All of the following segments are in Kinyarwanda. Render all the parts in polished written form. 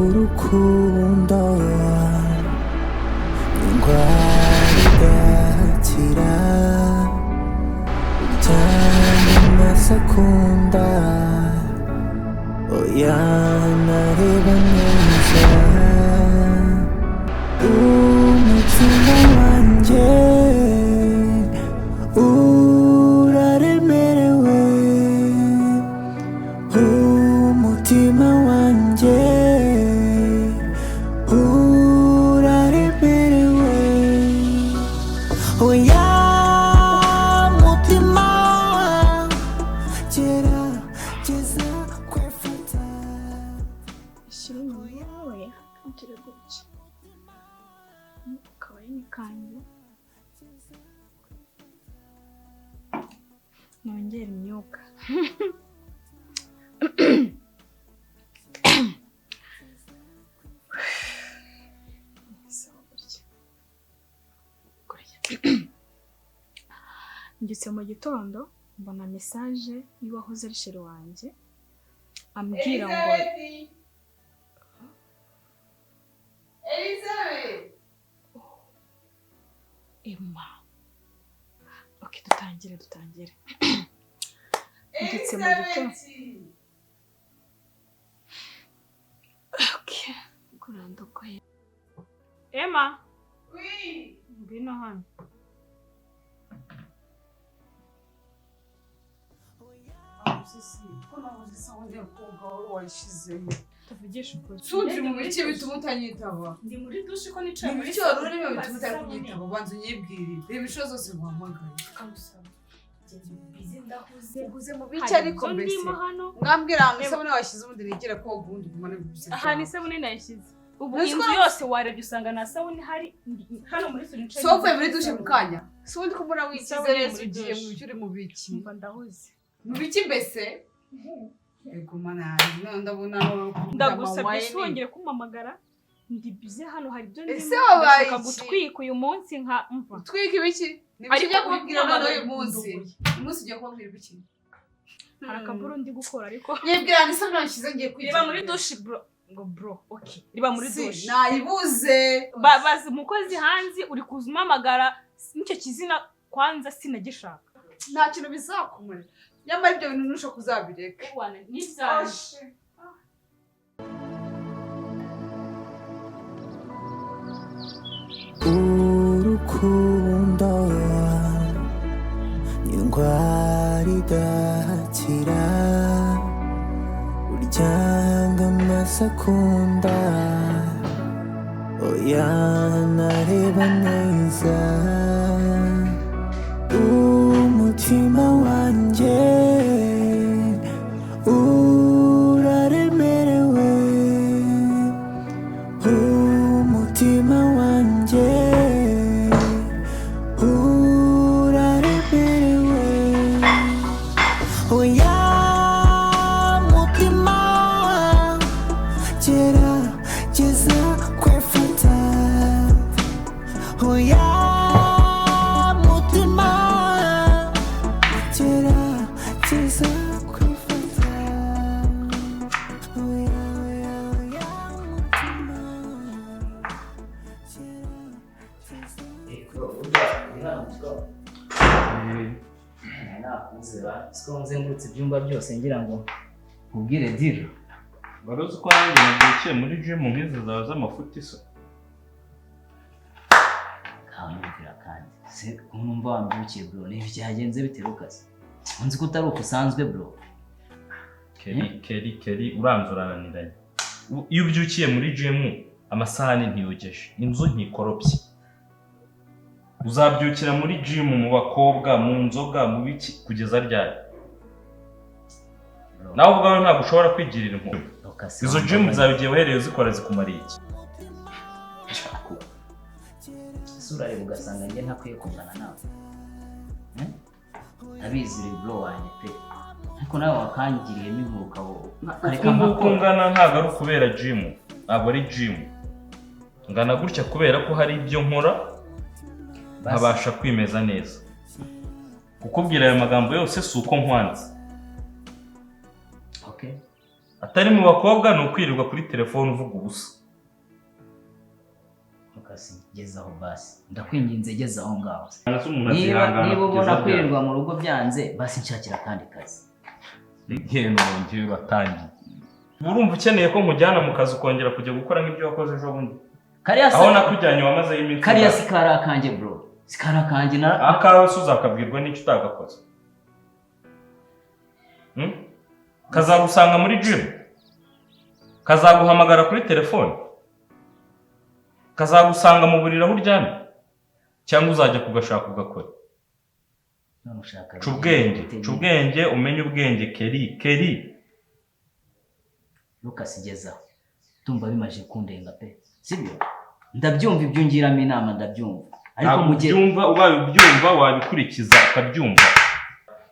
Urukundo indwara idakira, uryamye amasakunda, oya nareba neza. Umutima wanjye uraremerewe, umutima wanjye uraremerewe. Oya mutima, gerageza kwifata. Ishyira inyuma yawe, ugire gutya akabari kanjye, nongera imyuka. Sawa, gutya. Gutya. Mbyutse mu gitondo mbona message y'uwahoze ari chéri wanjye ambwira ngo Elizabeth! Emma. Ok, dutangire dutangire. Mbyutse mu gitondo. Ok, kurandokoye. Emma, Oui! ngwino hano. Ko nabuze isabune yo koga wari wayishizemo. Tuvugishe ukuri. Sundi mu biki bituma utanyitaba? Ndi muri douche ko nicaye Mu muri biki wari urimo bituma isabune. utari kunyitaba? Banza unyibwirire. Reba inshuro zose nguhamagaye. Kamusaba. Busy, ndahuze. Uguze mu Hari biki ariko ibyo mbese? ndimo hano. Mwambwira ngo isabune washyize ubundi nigire koga ubundi ugumane bibuze. Ahantu isabune nayishyize. Ubu Uzi ko inzu yose warebye usanga nta sabune ihari. Hano muri salo nicaye. So uvuye muri douche mu kanya? Si ubundi ko mbona wikize Isabune neza muri ugiye douche. mu biki, uri mu biki? Mba ndahuze. Mu biki mbese? Ego mana yanjye, none ndabona Ndagusabye si wongere kumpamagara, ndi bize hano, hari ibyo ndimo. Ese wabaye Ndashaka iki? gutwika uyu munsi nka mva. Utwika ibiki? Ni ibiki Ariko ugiye kubabwira none uyu uri munsi? nduguye. Uyu munsi ugiye kubabwira ibiki? Hari akaburo ndi gukora ariko. Nyibwira ngo isabune washyize ngiye kwigira. Reba muri douche, bro, ngo bro, okay, reba muri Si, douche. nayibuze. Bazi umukozi hanze uri kuza umpamagara nicyo kizina kwanza sinagishaka. Nta kintu bizakumarira. Nyamara ibyo bintu ntushobora kuzabireka. N'ibyanjye. Urukundo ni indwara idakira, uryanga amasakunda, oya nareba neza. Umutima wanjye uraremerewe, umutima wanjye uraremerewe. Oya mutima, gerageza kwifata. Oya mutima, gerageza kwifata. Oya, oya, oya mutima, gerageza. Nakuze ba siko nzengurutse ibyumba byose ngira ngo nkubwire deal. Wari uzi ko nanjye nabyukiye muri gym nk'izi zawe z'amafuti se? Kanyumvira kandi se ko numva wambyukiye, bro, ni byagenze bite, Lucas? Nzi ko utari uko usanzwe, bro. Kelly, Kelly, Kelly, uranze urananiranye. Iyo ubyukiye muri gym amasahani ntiyogeje, inzu ntikorobye, uzabyukira muri gym, mu bakobwa, mu nzoga, mu biki, kugeza ryari? Bro, Nawe ubwawe ntabwo ushobora kwigirira impuhwe. Lucas, Izo gym wambaye- zawe igihe wahereye uzikora zikumariye iki? Ese urareba ugasanga njye ntakwiye kungana nawe? Eh? Ndabizi uri bro wanjye pe, ariko nawe wakangiriyemo impuhwe ukareka Uku nguku nkakora. ngana ntabwo ari ukubera gym, ntabwo ari gym. Ngana gutya kubera ko hari ibyo nkora Basi, nkabasha kwimeza neza. Kukubwira aya magambo yose si uko nkwanze. Okay. Atari mu bakobwa ni ukwirirwa kuri telefone uvuga ubusa. Lucas, geza aho basi, ndakwinginze geza aho ngaho. Ese umuntu Niba azihangana niba kugeza ubona ryari? kwirirwa mu rugo byanze, basi nshakira akandi kazi. Ngeno ngewe uratangiye. Urumva ukeneye ko nkujyana mu kazi ukongera kujya gukora nk'ibyo wakoze ejo bundi? Kariya Aho si nakujyanye wamazeyo iminsi kariya ingahe? si kari akanjye bro, si kari akanjye na Akawe se uzakabwirwa n'icyo utagakoze? Hmm? Kazagusanga muri gym? Kazaguhamagara kuri telefone? Kazagusanga mu buriri aho uryamye? Cyangwa uzajya kugashaka ugakora? None ushaka Ca ubwenge, ca ubwenge, umenye ubwenge Kelly, Kelly. Lucas, gezaho, ndumva bimaze kundenga pe, sibyo? Ndabyumva ibyo ungiramo inama, ndabyumva, ariko Ntabwo mu gihe ubyumva, ubaye ubyumva wabikurikiza ukabyumva.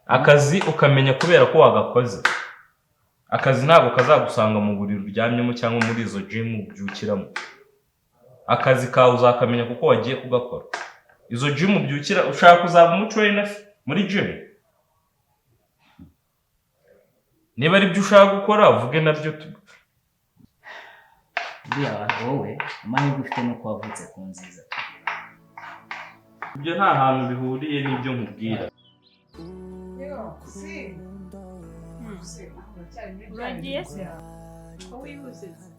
Akazi ukamenya kubera ko wagakoze. Akazi ntabwo kazagusanga mu buriri uryamyemo cyangwa muri izo gym ubyukiramo. Akazi kawe uzakamenya kuko wagiye kugakora. Izo gym ubyukira, ushaka kuzaba umu trainer muri gym? Niba ari byo ushaka gukora uvuge nabyo Buriya wowe amahirwe ufite ni uko wavutse ku nziza. Ibyo nta hantu bihuriye n'ibyo nkubwira. Yo, si. Si, uracyari muri bya Uragiye bintu se? byawe. Ko wihuse se?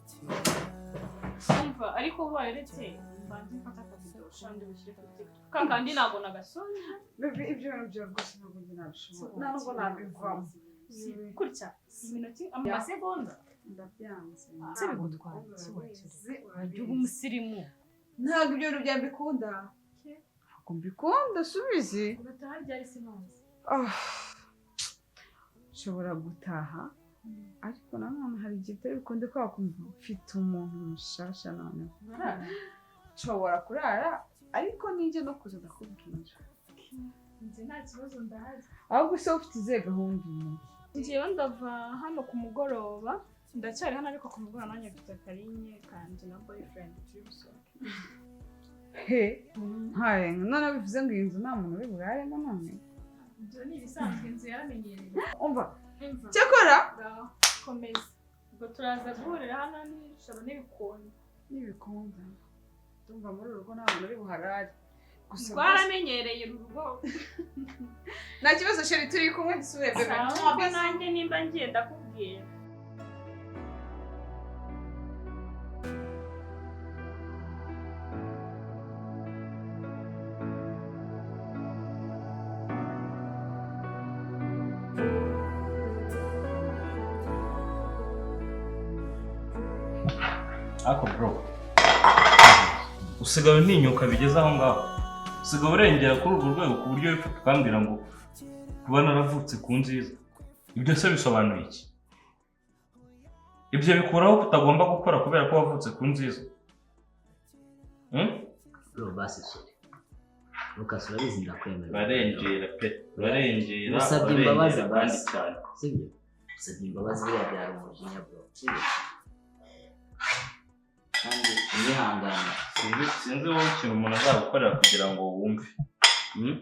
Umva, ariko ubaye uretse mbanze mfate akavido shandi bushyire kuri TikTok. Ka kandi ntabwo nagasoje. Baby, ibyo bintu byawe rwose ntabwo njye nabishobora. Nta nubwo nabivamo. Si gutya iminota amasegonda. Ndabyanze. Se bigutwara iki wakira? Urabizi, Ujya urabizi. uba umusirimu. Ntabwo ibyo bintu byawe mbikunda. Ntabwo mbikunda, subizi. Urataha ryari se nonze? Ah, nshobora gutaha ariko nanone hari igihe bitari bikunde kubera kumva mfite umuntu mushasha noneho. Nshobora kurara ariko nijya no kuza ndakubwira. Njye nta kibazo, ndahari. Ahubwo se ufite izihe gahunda uyu munsi? Njyewe ndava hano ku mugoroba, ndacyari hano ariko ku mugoroba nanjye mfite akarinye kanjye na boyfriend turi busohoke. He, ntarenga none bivuze ngo iyi nzu nta muntu uri buraremo none? Ibyo ni ibisanzwe, inzu yaramenyereye. Umva, Imva. cyakora Ngaho, komeza. Ubwo turaza guhurira hano nijoro n'ibikoni. Nibikunda ndumva muri uru rugo nta muntu uri buharare gusa. Rwaramenyereye uru rugo. Nta kibazo chérie, turi kumwe, dusubire bébé. Sawa, ubwo nanjye nimba ngiye ndakubwira. Ariko bro, usigaye untinyuka bigeze aho ngaho, usigaye urengera kuri urwo rwego ku buryo wipfa ukambwira ngo kuba naravutse ku nziza. Ibyo se bisobanuye iki? Ibyo bikuraho ko utagomba gukora kubera ko wavutse ku nziza? Hmm? Bro, basi sorry. Lucas, urabizi ndakwemera. Urarengera pe, urarengera. Usabye imbabazi Urarengera kandi basi. cyane. Sibyo? Usabye imbabazi, buriya byari umujinya bro. Sibyo? Kandi unyihangane. Sinzi wowe ikintu umuntu azagukorera kugira ngo wumve. Hmm?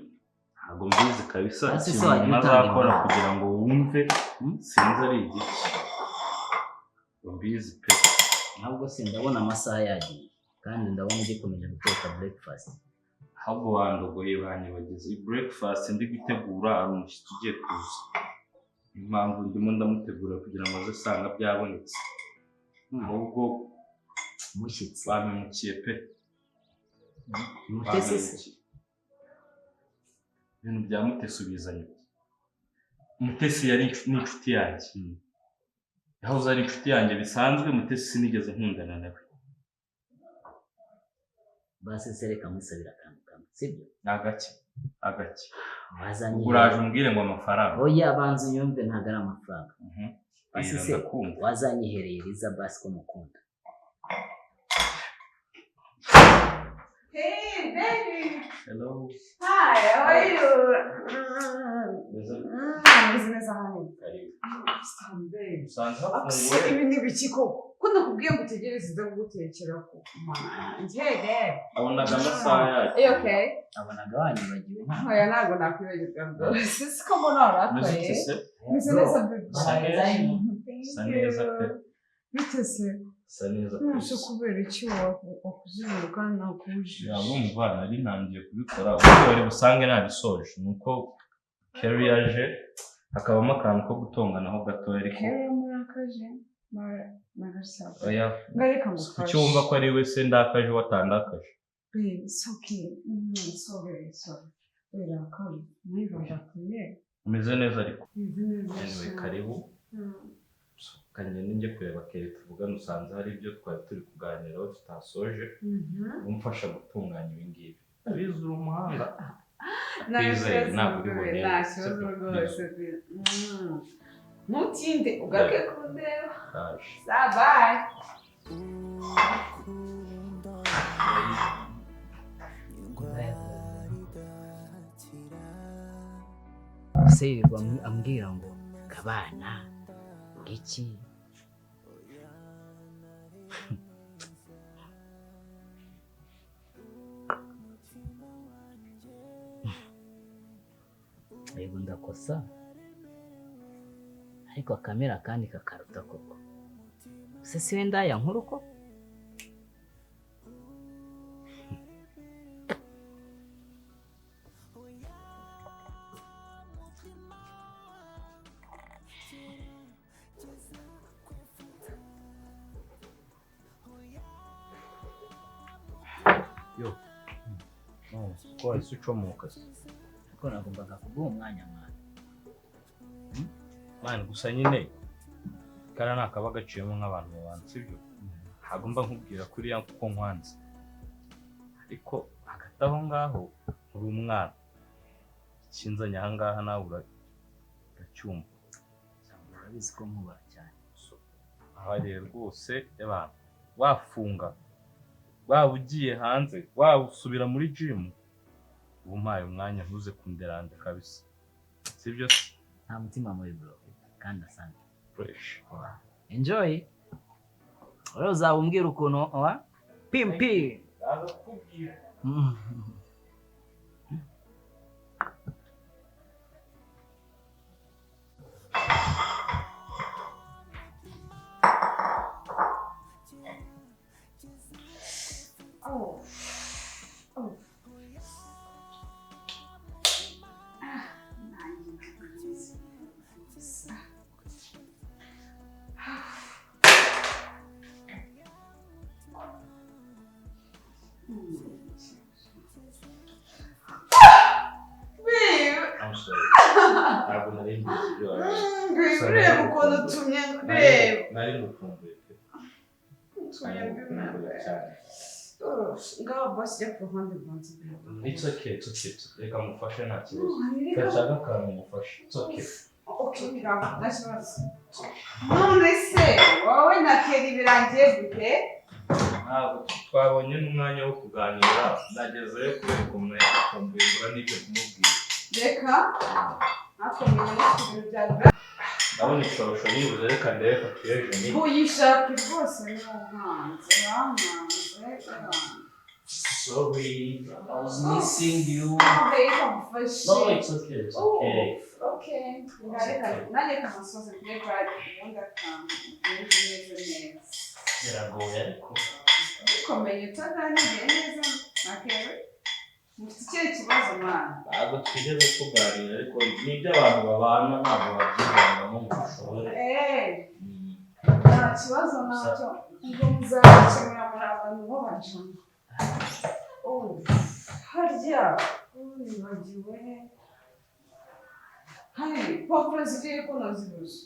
Ntabwo mbizi kabisa Basi se ikintu wajya umuntu utanga azakora imbabazi. kugira ngo wumve. Hmm? Sinzi ari igiki. Ntabwo mbizi pe. Ahubwo se ndabona amasaha yagiye kandi ndabona ugikomeje guteka breakfast. Ahubwo wandogoye, banyibagiza iyi breakfast ndi gutegura. Hari umushyitsi ugiye kuza, impamvu ndimo ndamutegura kugira ngo aze asanga byabonetse. Ahubwo Umushyitsi? bampemukiye pe. Mutesi se? Bampemukiye. Ibintu bya Mutesi ubizanye ute? Mutesi yari n'inshuti yanjye, yahoze ari inshuti yanjye bisanzwe. Mutesi sinigeze nkundana nawe. Basi se reka musabira akantu kamwe, sibyo? Ni agake agake? Wazanye Uraje umbwire ngo amafaranga. Oya, banza unyumve, ntabwo ari amafaranga. Basi Bwira se ndakumva. wazanyihereye Liza basi ko mukunda. Hey, baby! Hello. Hi, how are you? Meze Meze neza hano. Karibu. Stambe. Usanze Akse hafunguye. ibi ni ibiki koko? Ko nakubwiye ngo utegereze nza kugutekera ko. Njye. Abonaga amasaha yacu. Are you okay? Abonaga wanyibagiwe nta Oya, ntabwo nakwibagirwa rwose. Siko mbona Meze warakaye. ute se? Meze neza baby. Sa neza. Sa neza pe. Bite se? Sa neza pe. Nonese kubera iki wakuze ibintu kandi nakubujije? Yabumva nari ntangiye kubikora ubundi wari busange nabisoje, nuko Kerry yaje hakabamo akantu ko gutonganaho gatoya, ariko Kerry murakaje? Nagasaba. Oya. Ngareka ngufashe. Kuki wumva ko ari we se ndakaje watandakaje? Babe, it's okay. Sorry, sorry. Wirakaye. Ntibarakaye. Umeze neza ariko. Meze neza. Anyway, karibu. Kangende njye kureba Kerry tuvugane, usanze hari ibyo twari turi kuganiraho tutasoje. Umfasha gutunganya ibi ngibi. Abizi uri umuhanga. Nta Twizeye, kibazo ntabwo uri rwose, bubone. nta kibazo rwose. Ntutinde ugaruke kundeba. Ndaje. Sa bye. Se yirirwa ambwira ngo kabana ngiki. Yego ndakosa, ariko akamera kandi kakaruta koko. Se siwe ndaya nkuru ko? Yo. Oh, ko wahise ucomoka se? Ariko nagombaga kuguha umwanya mwana. Mani gusa nyine kara ni akaba gaciyemo nk'abantu babana, sibyo? Ntabwo mba nkubwira kuriya kuko nkwanze, ariko hagati aho ngaho uri umwana, ikinzanye aha ngaha nawe uracyumva. Urabizi ko nkubaha cyane. Aha rero rwose y'abantu wafunga, waba ugiye hanze, waba usubira muri gym, uba umpaye umwanya ntuze kunderanda kabisa, sibyo se? Nta mutima mubi bro, kandi asante. Fresh. Enjoy. Wewe uzaba umbwira ukuntu wa pimpi. Ndaza kukubwira. Oh. Oh. Babe, I'm sorry. Ntabwo nari mbizi ibyo wabizi. ureba ukuntu utumye ndeba. Nari ngukumbuye pe. Utumye Nari ngukumbuye ndeba. cyane. Ngaho boss jya ku ruhande rwanjye. It's okay, it's okay. Reka mufashe nta kibazo. Reka. Gashaka akantu mufashe. It's okay. Okay, ngaho nta kibazo. None se wowe na Kelly birangiye gute? Ntabwo twabonye n'umwanya wo kuganira, nagezeyo kubera ukuntu nari ngukumbuye mbura n'ibyo kumubwira. Reka nakomeye ibintu bya Ndabona ishorosho yibuze, reka ndebe papiye jeni. Uyishake rwose ni umwanzi, uramwanze. Sorry, I was missing you. Reka mufashe. No, it's okay, it's okay. Okay. Reka nanjye kamusoze mbere kwa ubundi akantu neza neza. Biragoye ariko. Bikomeye utaganiriye neza na Kelly. Mufite ikihe kibazo mwana? Ntabwo twigeze tuganira, ariko n'ibyo abantu babana ntabwo babyivangamo ngo ushobore. Nta kibazo nacyo. Ngo muzabikemura muri abantu b'abajama. Oh, harya nibagiwe. Hari pavuro zigiye ko nazibuze.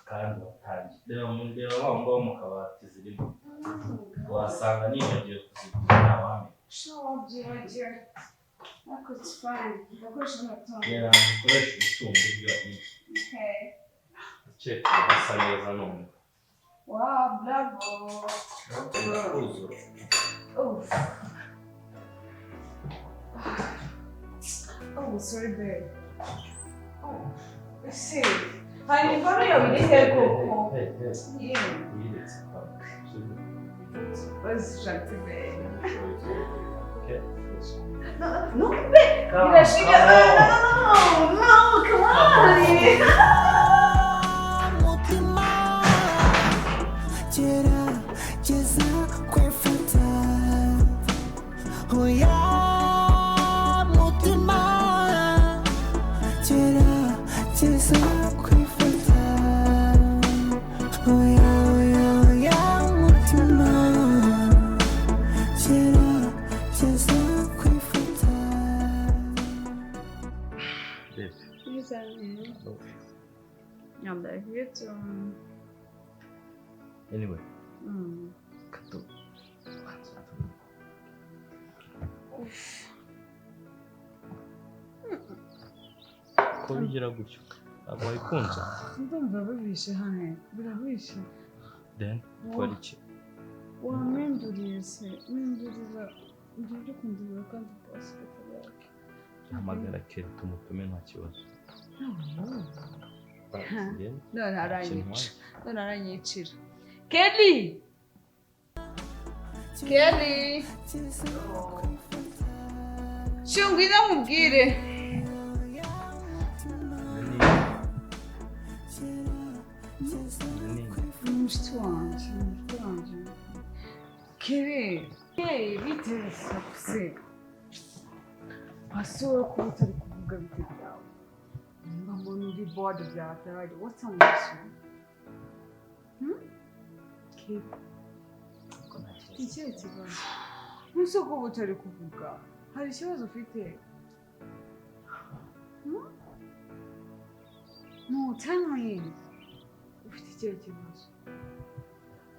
Kandi watangiye. Reba mu ndeba wa ngaho mu kabati zirimo. Wasanga nibagiwe kuzigura ntawamenya. Sha wabyibagiwe. Ariko it's fine. Ndakoresha amatungo. Reba ukoresha ibitunguru byonyine. Okay. Ukeka hasa neza none. Wow, bravo. Kuzura. Uff. Oh, sorry babe. Oh, ese hari imvano yawe iri he koko? Yeah. Vas-y, gentil babe. No, no, babe. Birashiga. No, no, no, come on. Mutima gerageza kwifata oya mutima gerageza kwifata oya oya oya mutima gerageza kwifata. I love you too. Anyway, Mm. kato. Ko bigira gutyo ntabwo wabikunze? Ndumva bibishe hano, birabishe. Then ukora iki? Wampinduriye se, mpindurira ibyo byo kundurira kandi basi katarake. Hamagara Kelly tumutume, nta kibazo. Then, None nta kintu aranyica, none aranyicira. Kelly! Kelly! Shungwiza nkubwire. Mushiki wanjye, mushiki wanjye. Kelly! Kelly, bite se? Wasura kuba utari kuvuga bite byawe. Nimba mbona uri bored byatari, what's on this one? Kelly. Ko nta kibazo. Ikihe kibazo? Ntuzi ko uba utari kuvuga. Hari ikibazo ufite? Hmm? No, tell me. Ufite ikihe kibazo?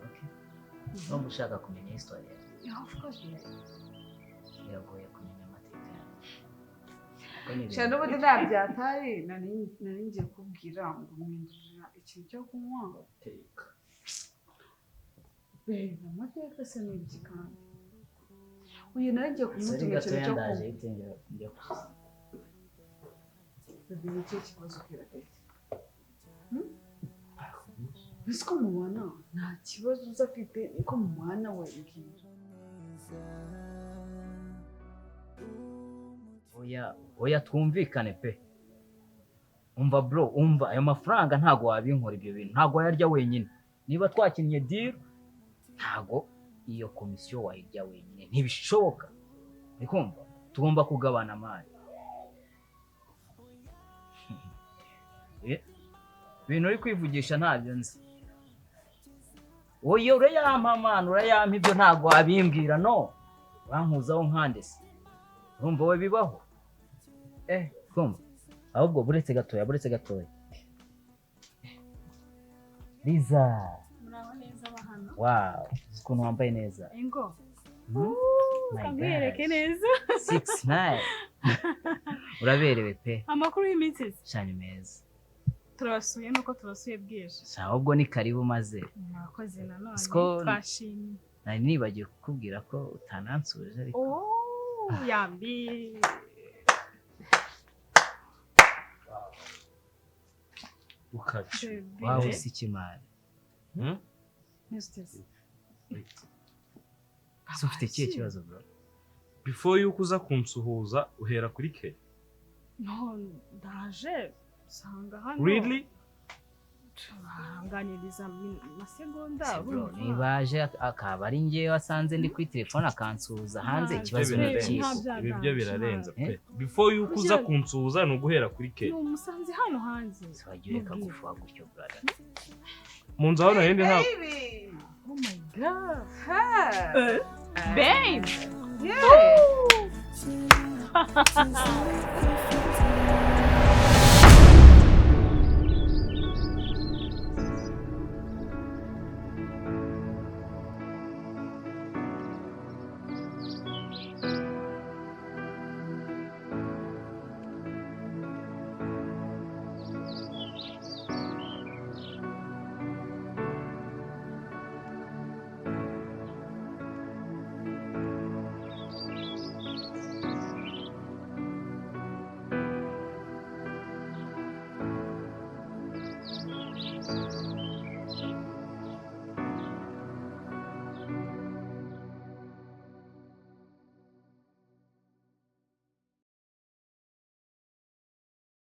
Okay. Ndumva ushaka kumenya history yawe. Yeah, of course, yeah. Biragoye kumenya amateka yawe. Kuko ni ibintu Sha n'ubundi nta byatari nari nari ngiye kubwira ngo mpindurira ikintu cyo kunywa. Teka. Babe, amateka se ni ibiki kandi? Uyu nari ngiye Sorry kumutuma ikintu gatoya cyo ndaje kunywa. hite njya Babe, ni ikihe kibazo ukira afite? Ese ko mubana nta kibazo uzi afite, niko mubana we mbwira. Oya oya, twumvikane pe. Umva bro, umva, ayo mafaranga ntago wabinkora, ibyo bintu ntago wayarya wenyine. Niba twakinnye deal, ntago iyo komisiyo wayirya wenyine, ntibishoboka. Uri kumva? Tugomba kugabana amari. Eh, ibintu uri kwivugisha ntabyo nzi. Oya, urayampa man, urayampa, ibyo ntago wabimbwira. No urankuzaho nkande se? Urumva we bibaho? Eh, kumva ahubwo buretse gatoya, buretse gatoya, Liza. Muraho neza bahano. Wow, uzi ukuntu wambaye neza. Ingo. Hmm? My Kamwereke gosh. neza. 6'9" uraberewe pe. Amakuru y'iminsi se? Shani meza. Turabasuye nuko tubasuye bwije. Sha, ahubwo ni karibu maze. Murakoze nanone. Twashimye. Nari nibagiwe kukubwira ko utanansuje ariko. Oh, yambi. Ukabye. Baby. Wawe si ikimari. Hmm? Neza. Ese ufite ikihe kibazo bro? Before yuko uza kunsuhuza uhera kuri Kelly. No, ndaje nsanga hano. Really? Turanganiriza masegonda. Se bro, urumva? niba aje akaba ari njye wasanze ndi kuri telefone akansuhuza hanze, Nta- ikibazo Ibyo ni birarenze. ikihe? Nta Ibi byo birarenze Eh? pe. Before yuko uza Kugira- kunsuhuza ni uguhera kuri Ni Kelly. umusanze hano hanze. Se wagiye ureka Mubwire. gufuha gutyo brother? Mu nzu hano hindi ntabwo. Baby! Oh my God. Ha! Babe. Yeah!